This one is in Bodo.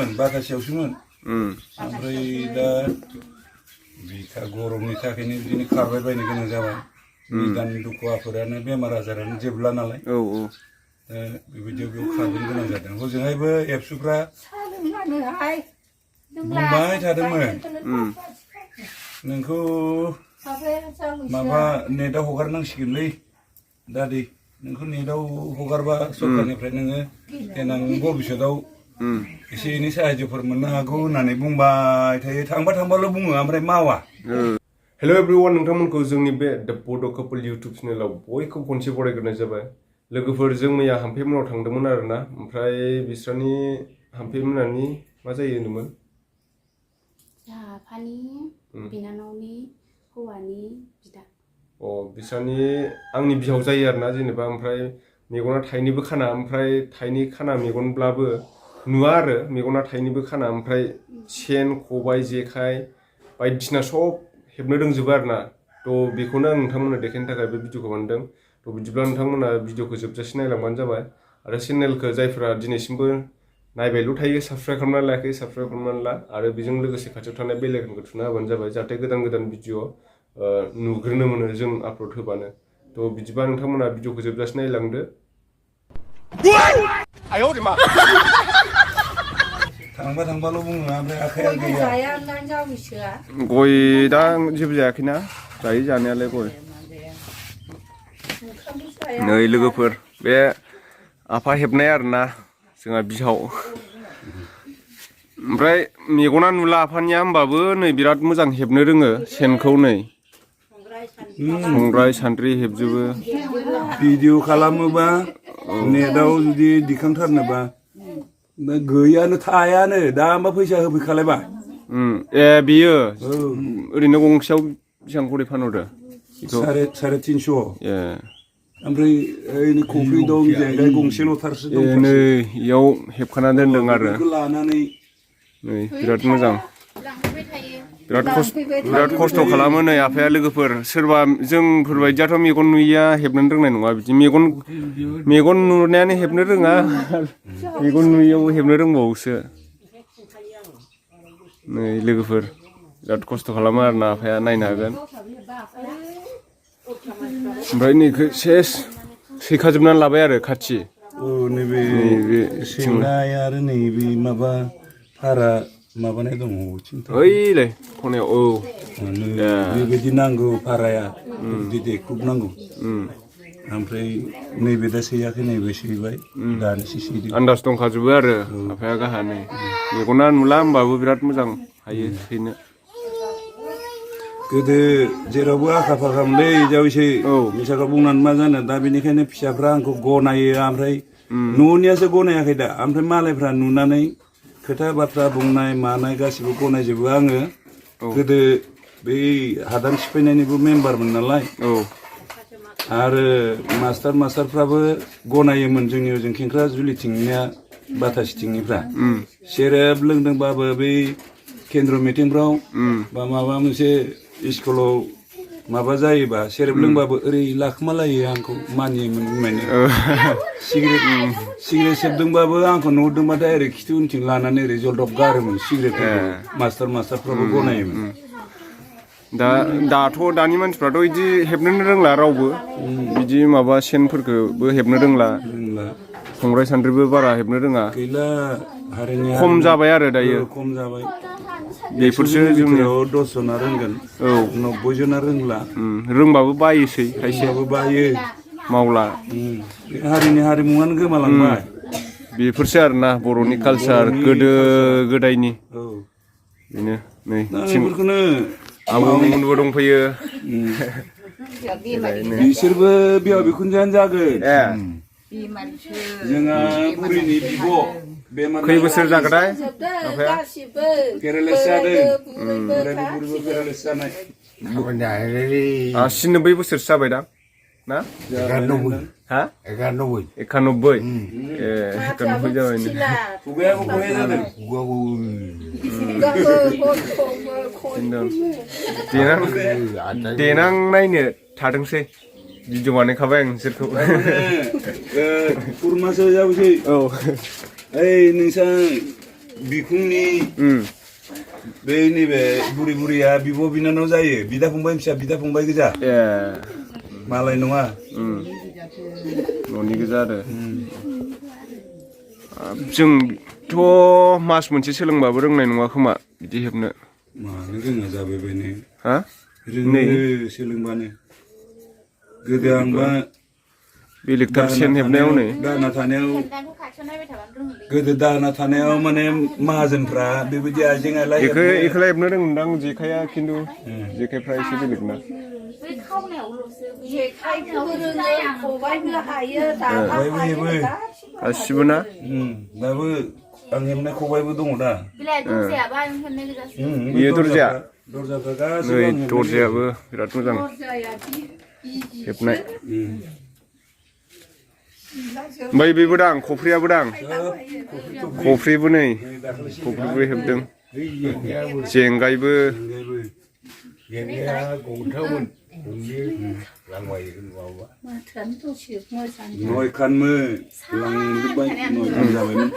माबायावसोमोन बाथासेयावसोमोन ओमफ्राय दा बिखा गरमनि थाखायनो बिदिनो खारबाय बायनो गोनां जाबाय निदान दुखु आफोदानो बेमार आजारानो जोबला नालाय बेबायदियाव बेयाव खारबोनो गोनां जादों हजोंहायबो एबसुफ्रा बुंबाय थादोंमोन नोंखौ माबा नेटआव हगारनांसिगोनलै दादै नोंखौ नेटआव हगारबा सरकारनिफ्राय नोङो देनां भबिष्यतआव एसे एनै साहाय्यफोर मोननो हागौ होननानै बुंबाय थायो थांबाल' बुङो ओमफ्राय मावा हेल' एभ्रिवान नोंथांमोनखौ जोंनि बे द बड' कापोल इउटुब चेनेलाव बयखौबो खनसे बरायग्रोनाय जाबाय लोगोफोर जों मैया हाम्फेमोनाव थांदोंमोन आरोना ओमफ्राय बिस्रानि हाम्फेमोनानि मा जायो होनदोंमोन आफानि बिनानावनि हौवानि बिदा बिस्रानि आंनि बिहाव जायो आरोना जेनेबा ओमफ्राय मेगना थाइनैबो खाना ओमफ्राय थाइनै खाना मेगनब्लाबो नुवा आरो मेगना थाइनैबो खाना ओमफ्राय सेन खबाइ जेखाइ बायदिसिना सब हेबनो रोंजोबो आरोना थ' बेखौनो आं नोंथांमोननो देखायनो थाखाय बे भिडिअखौ बानायदों थ' बिदिब्ला नोंथांमोना भिडिअखौ जोबजासे नायलांबानो जाबाय आरो चेनेलखौ जायफ्रा दिनैसिमबो नायबायल' थायो साबस्क्राइब खालामनानै लायाखै साबस्क्राइब खालामनानै ला आरो बेजों लोगोसे खाथियाव थानाय बेल आइकनखौ थुना होबानो जाबाय जाहाथे गोदान गोदान भिडिअ नुग्रोनो मोनो जों आपल'ड होबानो थ' बिदिबा नोंथांमोना भिडिअखौ जोबजासे नायलांदो थांबाल' बुङो ओमफ्राय आखाइया गैया गय दा जेबो जायाखैना जायो जानायालाय गय नै लोगोफोर बे आफा हेबनाय आरोना जोंहा बिहाव ओमफ्राय मेगना नुला आफानिया होमबाबो नै बिराद मोजां हेबनो रोङो सेनखौ नै संग्राय सान्द्रि हेबजोबो भिडिअ खालामोबा नेटआव जुदि दिखांथारनोबा गैयानो थायानो दा होमबा फैसा होफैखालायबा बेयो ओरैनो गंसेयाव बेसेबां खरि फानहरो साराय 300 ओमफ्राय ओरैनो खफ्रि दं जेंगाय गंसेल'थारसो दं नै इयाव हेबखाना दोनदों आरो लानानै नै बिराद मोजां बिराद खस्थ' खालामो नै आफाया लोगोफोर सोरबा जोंफोरबायदियाथ' मेगन नुयिया हेबनो रोंनाय नङा बिदि मेगन नुनायानो हेबनो रोङा मेगन नुयियाव हेबनो रोंबावोसो नै लोगोफोर बिराद खस्थ' खालामो आरोना आफाया नायनो हागोन ओमफ्राय नैखौ सेस सैखाजोबनानै लाबाय आरो खाथि नैबे सैनाय आरो नैबे माबा भारा माबानाय दङ ओइलाय खनायाव बेबायदि नांगौ भाराया बिदि देख्रुब नांगौ ओमफ्राय नैबे दा सैयाखै नैबे सैबाय दानोसो सैदों आन्दाज दंखाजोबो आरो आफाया गाहानै मेगना नुला होमबाबो बिराद मोजां हायो सैनो गोदो जेरावबो आखा फाखामोनलै जावैसै मिसाखौ बुंनानै मा जानो दा बेनिखायनो फिसाफ्रा आंखौ गनायो ओमफ्राय न'नियासो गनायाखै दा ओमफ्राय मालायफ्रा नुनानै खोथा बाथ्रा बुंनाय मानाय गासिबो गनायजोबो आङो गोदो बै हादान सिफायनायनिबो मेम्बारमोन नालाय आरो मास्टारफ्राबो गनायोमोन जोंनि ओजों खेंख्रा जुलिथिंनिया बाथासिथिंनिफ्रा सेरेब लोंदोंबाबो बै केन्द्र मिटिंफ्राव बा माबा मोनसे स्कुलाव माबा जायोबा सेरेब लोंबाबो ओरै लाखोमालायो आंखौ मानियोमोन बुंनायनो सिगारेट सोबदोंबाबो आंखौ नुहुरदोंबाथाय ओरै खिथु उनथिं लानानै ओरै जलदब गारोमोन सिगारेटफोरखौ मास्टारफ्राबो गनायोमोन दाथ' दानि मानसिफ्राथ' बिदि हेबनोनो रोंला रावबो बिदि माबा सेनफोरखौबो हेबनो रोंला संग्राय सान्द्रिबो बारा हेबनो रोङा गैला खम जाबाय आरो दायो खम जाबाय बेफोरसो जोंनियाव 10 जना रोंगोन 90 जना रोंला रोंबाबो बायोसै खायसेयाबो बायो मावला हारिनि हारिमुआनो गोमालांबाय बेफोरसो आरोना बर'नि कालसार गोदो गोदायनि बेनो नै बेफोरखौनो आबौमोनबो दंफैयो बिसोरबो बिहाव बिखुनजोआनो जागोन जोंहा बुरिनि बिब' खै बोसोर जागोनथाय पेरालाइस जादों पेरालाइस जानाय 80-90 बोसोरसो जाबाय दा ना 91 हा 91 91 जाबाय खुगायाबो गनाय जादों देनां नायनो थादोंसै भिडिअ बानायखाबाय आं नोंसोरखौ खुरमासो जाबोसै ओइ नोंसा बिखुंनि बे नैबे बुरि बुरिया बिब' बिनानाव जायो बिदा फंबाय फिसा बिदा फंबाय गोजा ए मालाय नङा न'नि गोजा आरो जोंथ' मास मोनसे सोलोंबाबो रोंनाय नङा खोमा बिदि हेबनो मानो रोङा जाबायबायनो हा रोङो सोलोंबानो गोदो आंबा बेलेगथार सेन हेबनायाव नै दाहोना थानायाव गोदो दाहोना थानायाव माने माहाजोनफ्रा बेबायदि आइजें आइला एखौलाय हेबनो रोंमोनदां जेखाइया खिन्थु जेखाइफ्रा एसे बेलेग ना गासिबो ना दाबो आं हेबनाय खबाइबो दङ दा बेयो दरजाया दरजाफ्रा गासिबो नै दरजायाबो बिराद मोजां हेबनाय ओमफ्राय बेबो दां खफ्रियाबो दां खफ्रिबो नै खफ्रिबो हेबदों जेंगायबो नयखानमोन लांजोब्बाय 9 खान जाबायमोन